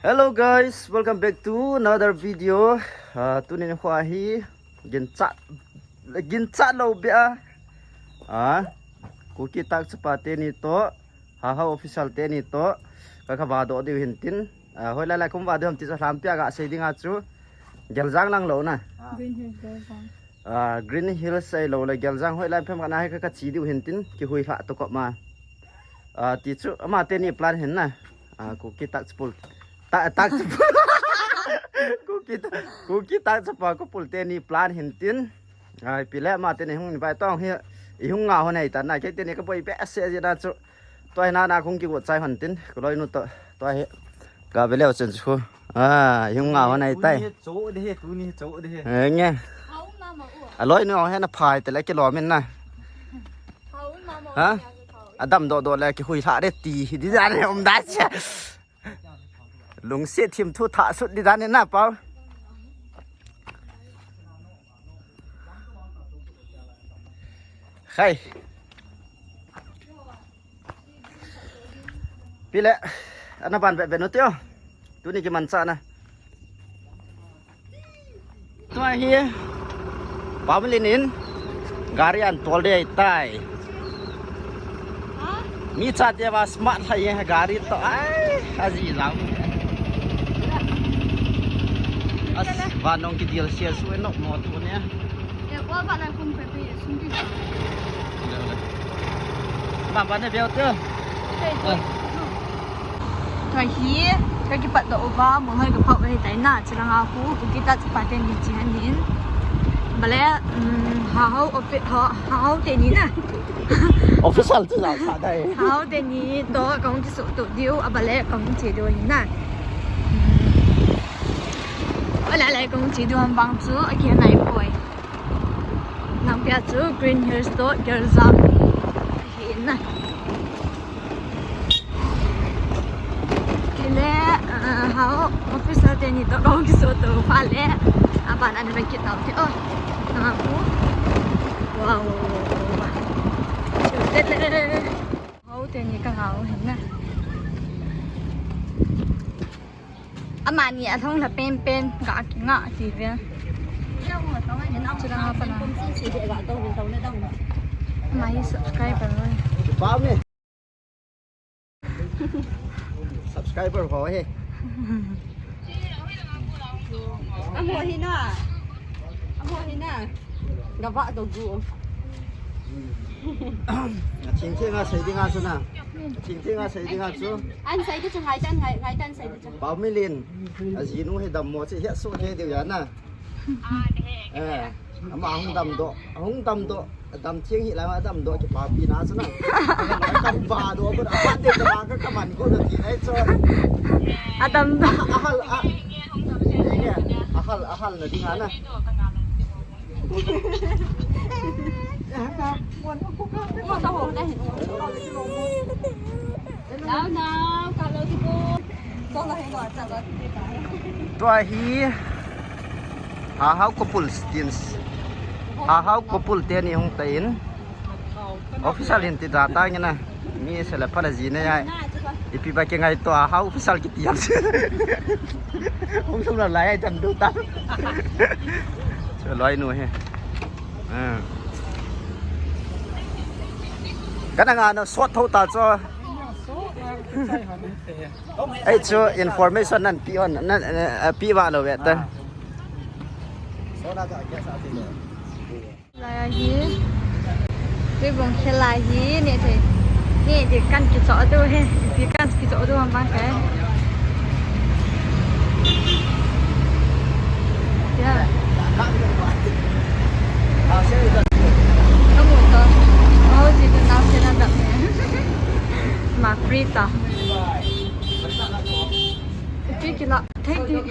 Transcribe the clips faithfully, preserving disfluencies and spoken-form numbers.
Hello guys, welcome back to another video. Ah, tunin kho hi ginchat, ginchat lou bia. Ah, Kuki Takchapa teni toh, Hahao Official teni toh, ka kava doh diu hintin. Ah, hoilai lai kum va diu ham ti chu lhampia gasei dinga chu. Geljang lang lou na. Green Hills Geljang. Ah, Green Hills sei lou le Geljang hoilai phem kana hi ka, kache diu hintin, kihui lha to kop ma. Ah, ti chu ama teni plan hin na. Ah, Kuki Takchapul. Ta, Takchapul. Kuki Ta, Kuki Takchapa Kapul teni plan hintin. Ai, pile ama teni hung invite tong hi, i hung nga ho nei ta na, kei teni kaboi behseh jeh na chu. Tua hi na na kung kigot chai hon tin, ka loinu toh, tua hi. Ka ve leu chen chu. Ah, i hung nga ho nei tai. Tuni hi cho de he, tuni hi cho de he. Eh, nge. A loinu he na phai te le kilom in na. Ha? Adam doh doh le kihui lha de ti hi di dan he um da che. Lungset thim thu thah sut di dan na pau. Khai. Pile, ana ban be be no tio. Tuni kimancha na. Tua hi, Pamlin in gari an tol de tai. Mi chate va smart hai ye gari toh ai, aji lam. As, vanong kidil sia su nok mo tu ne. Ba ba ne bel te. Tua hi, ka kipat doh uva, mo hoi ka pau ve tai na, chulanga khu, Kuki Takchapa teni chi han in. Bale, um, Hahao ofi-, ha, Hahao teni na. Official chu la sa dai. Hahao teni toh, ka hung kiso to diu, a bale, ka hung che diu hin na. Um, a lai lai ka hung che diu ham bang chu, a ki nai poi. Nang pia chu Green Hills toh Geljang. Hi na. Kile, ah, Hahao Official teni toh kong kiso to pha le. Aban an ve kit tau ti o. Nang pu. Wow. Chu te le. Hahao teni ka ngau hin na. Amani a thong la pen pen ga ki nga ti ve. Chira nga pa na. Mai subscriber noi. Ba me. Subscriber ho he. Amo hi na. Amo hi na. Gaba do gu. Ching ching a sei ding a chu na. Ching ching a sei ding a chu. An sei di chu ngai tan, ngai, ngai tan sei di chu. Pau Milin, a jinu hi dammo chi hia so ke diu ya na. Eh, ama hung damdoh, hung damdoh, dam thing hi la ma damdoh kipapi na chu na. Dam ba doh ko, apa te ka ba ka kaman ko na ti nai chu. A damdoh. A hal, a. Ahal, ahal na ding a na. Tua hi Hahao Kapul Stins. Hahao Kapul teni hung tai in. Official hin ti da ta nge na. Mi se la phala ji ne ai. Ipi ba ke ngai to a Hahao official kiti yam. Hung sum la lai ai tam du ta. Chu loinu he. Ah. Kana nga na sot tho ta chu. Ei chu information nan pi on, nan, eh, pi va lo ve ta. Lai hi. Tui bong khel lai hi, ne thei. Ne thei kan kicho du he. Ti kan kicho du ham bang he. Ya. Kamu to. Oh, ji tu nau se na da. Ma free ta. Pi kila. Thank you.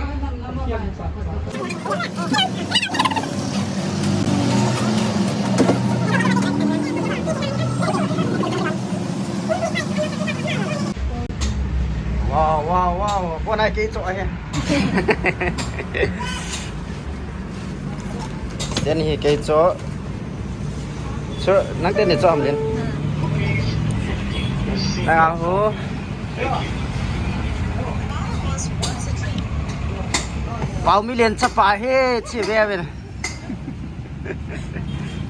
Wow, wow, wow. Ko nai kei cho he. Ten hi kei cho. Cho, nang ten ni cho ham din. Nang a hu. Pau mi len chapa he chi ve ve.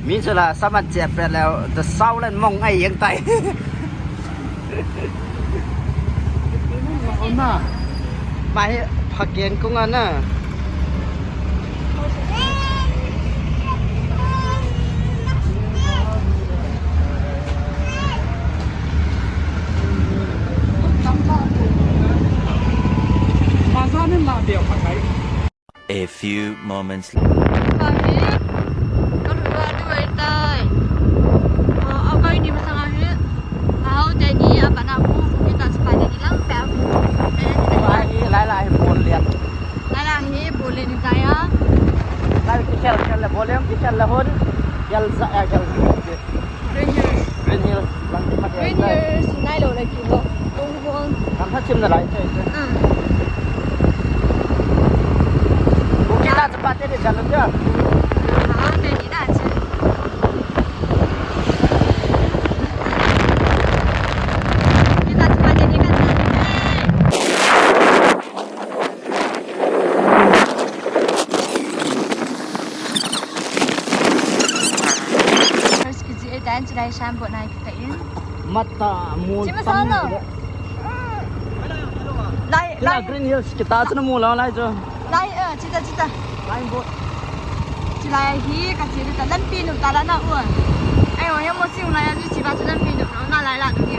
Mi chu la saman che pe le the Southland mong ai yang tai. Ma hi phaken kung ana. A few moments later. Kami, kalu a tu ai tai. Oh, okay ni masang ahi. Hau te ni apa na ku kita sepatnya ni lang pe aku. Lai lai bol lian. Lai lai bol lian ni tai ya. Lai ki khel khel le bol lian ki khel le hon. Khel za ya khel. Green Hills. Green Hills. Lang ki phat Green Hills. Nai lo le ki lo. Kong bol. Kam phat chim na lai te. Ah. Kita cepat ni dah lu ya. Ah, te ni dah. Mata mun. Lai, lai. Green Hills kita tu na mula lai jo. Lai, eh, chita, chita. Lai bo. Chilai hi ka chi ta lampi nu ta la na u. Ai, o ya mo si u na ya chi ba chu lampi nu na lai la nu ni.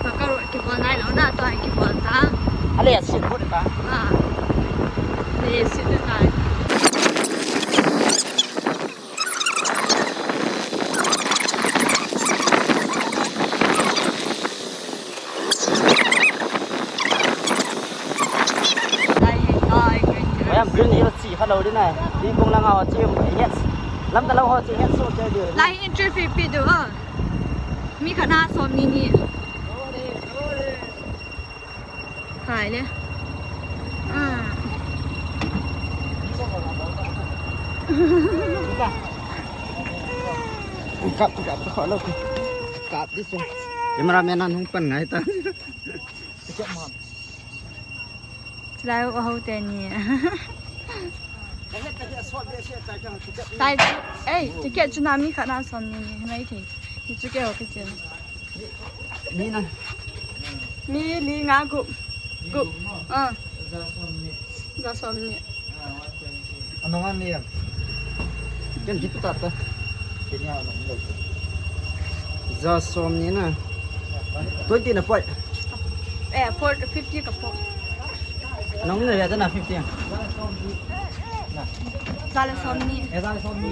Ka ka ro ki bol nai lo na to ai ki bol ta. Ale ya si bo ta. Ah. Ale ya si ta. Mayam Green Hills chi kha lo ding na. Di kong lang a chi um het. Lam ta lo ho chi het so che di. Lai in traffic pi du. Mi khat na som ni ni. Khai le. Ah. Kap, kap, kap, kap, kap, this one. Cameraman an hung pan ngai ta. Lai u hau te ni. Tai, ei, ticket chu na mi khat na som ni ni, mai thei. Hi chu ke ho ke chen. Mi na. Mi li nga gup. Gup. Ah. Za som ni. Anong ani em? Ken hitu tata. Kenya anong lo. Za som ni na. Twenty na poi. Eh, four fifty ka po. Anong ni ya na fifty. Za le som ni. Eh, za le som ni.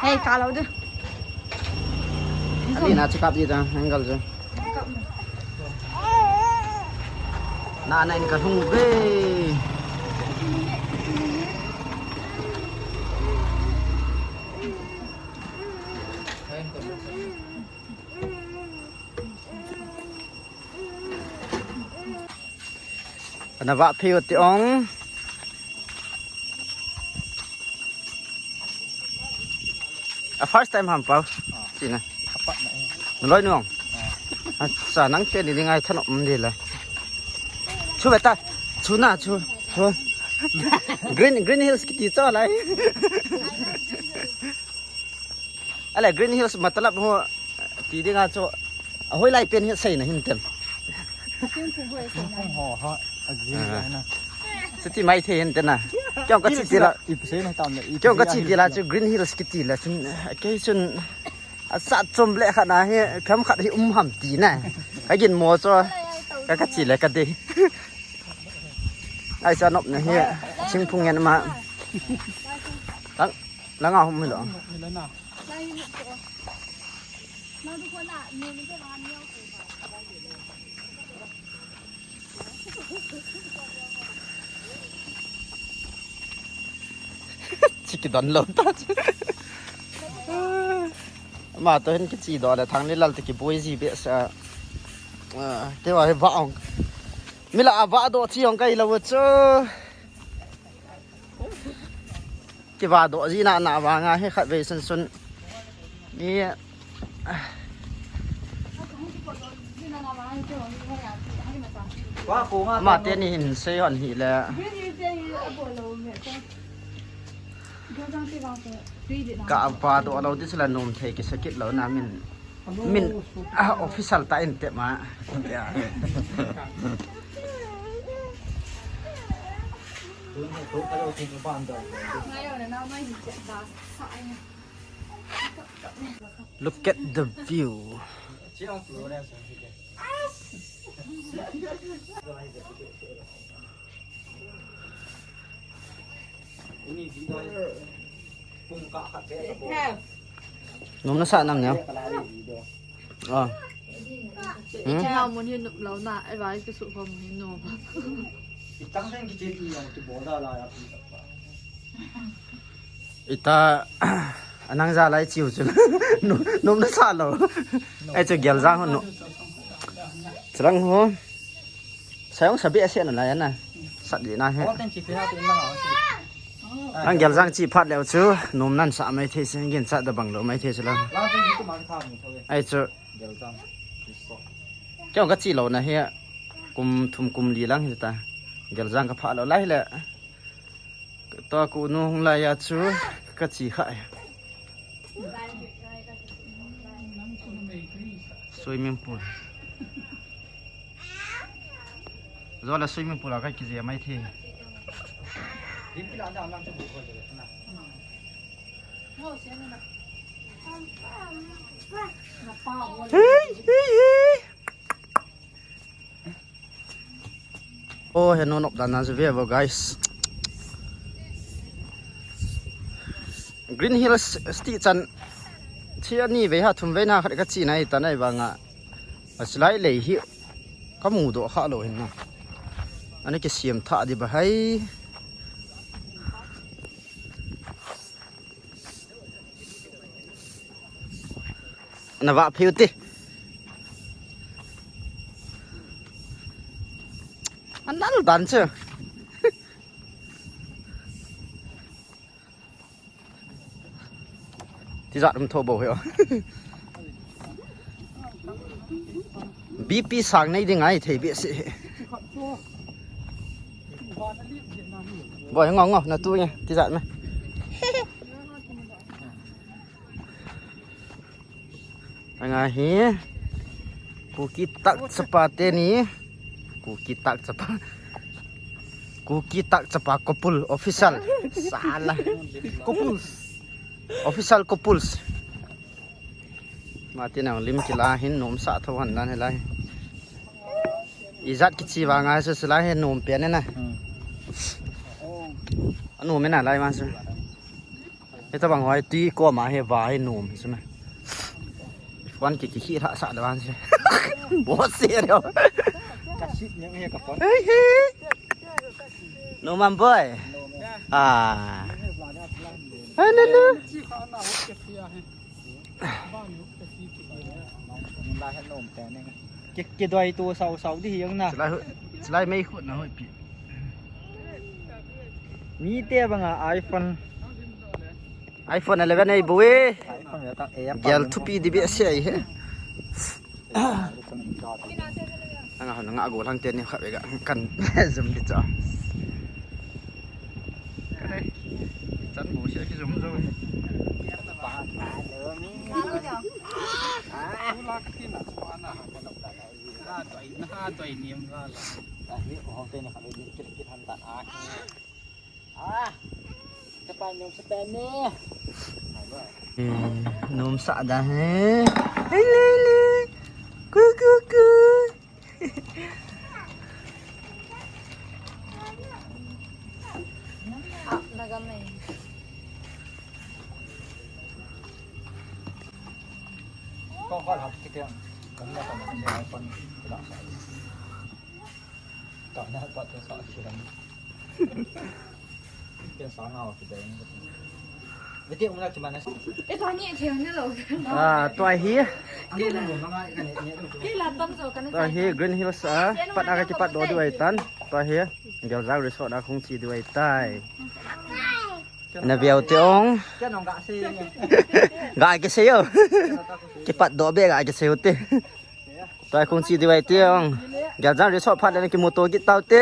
Hey, ka lo de. Ali na check up di ta, angle je. Na na in ka hung ve. Ana va phei u ti ong. A first time ham pau. Ah. China. Apat na eh. Naloi nuang. Ah. Acha nang ke ni ngai than um di la. Chu beta. Chu na chu. Chu. Green, Green Hills kiti cho lai. Ale Green Hills matlab ho ti dinga chu. Ahoi lai pen hi seina hin tem. Thingphung hoi seina. Thingphung ho ha, a green na. Chuti mai thei hin tem na. Kyong ka chi ti la. Ip seina tam le. Kyong ka chi ti la chu Green Hills kiti la chun. Kei chun asat chom le khat na hi, pham khat hi um ham ti na. Ka gin mo chu. Ka ka chi le ka de. Ai sa nop na hi. Thingphung ngen ma. Lang, lang a hum hi lo. Chi kidon lou ta chu. Ama to hin kichi doh le Thanglelal to kiboi ji behseh a. Ah, keiho hi va ong. Mi lah a va doh chi ong kahi lou chu. Kiva doh ji na na vang a hi khatvei sunsun. Mi, ah. Ama teni hin sei hon hile. Ka apa do lo di sila nom thei kisa kit lo na min. Min, ah, official ta in te ma. Ya. Look at the view. Nom na sa nang ya. Ah. Hmm? Iti na mun hin nom lo na, ai vai ka su ho mun hin nom. Ita anang ja lai chiu chu. Nom, nom na sa lo. Ai chu gel jang ho no. Chirang ho. Sayong sabi ase na lai na. Sat di na he. Ang gel jang chi phat leu chu nom nan sa mai thei se, gin sa da bang lo mai thei se la. Ai chu. Kyo ka chi lo na he. Kum thum kum li lang hi ta. Gel jang ka pha lo lai le. To ku nu hung lai ya chu ka chi kha. Swimming pool. Zo la swimming pool a ka ki je mai the. Hey, hey, hey. Oh, he no nop dan na ve vo, guys. Green Hills sti chan. Chi ani ve ha thum ve na khat ka chi nai ta nai vanga. Asilai lei hi ka mu do kha lo hin na. Ani ke siam tha di ba hai. Na va phiu ti. An lal dan chu. Ti jat um tho bo he. B P sang nei ding ai thei be si. Boi ngo ngo na tu nge ti jat me. Anga hi. Kuki tak chapa teni. Kuki tak chapa. Kuki tak chapa couple official. Sala. Couples. Official couples. Mati nang lim kila hin nom sa tho han dan hilai. Ijat kichi vanga se silai he nom pe ne na. Hmm. Anu me na lai man su. Heta bang hoi tui ko ma he va he nom hi suna. Phone ki ki hi ra sa da wan se. Bo se ro. Ka sit nyang he ka phone. Hey, hey. No man boy. Ah. Hello. Ki, kidoi tu sau sau di hi jong na. Chilai, chilai mei khut na hoi pi. Mi te banga iPhone. iPhone eleven ei bu e. Gel thupi di be se ai he. Anga hon nga go lang te ni kha be ga kan zoom di cha. Kare. Chan bu se ki zoom zo. Nom sa da he. Hello, hello. Ku, ku, ku. Ah, tua hi. Tua hi Green Hills a pat a ka kipat doh diu ahitan. Tua hi Geljang Resort a kong chi diu ahitai. Na veu te ong. Ga kisei o. Kipat doh be ga kisei u te. Lai kong chi di vai te ong. Galjang resort phat le na kimuto kit tau te.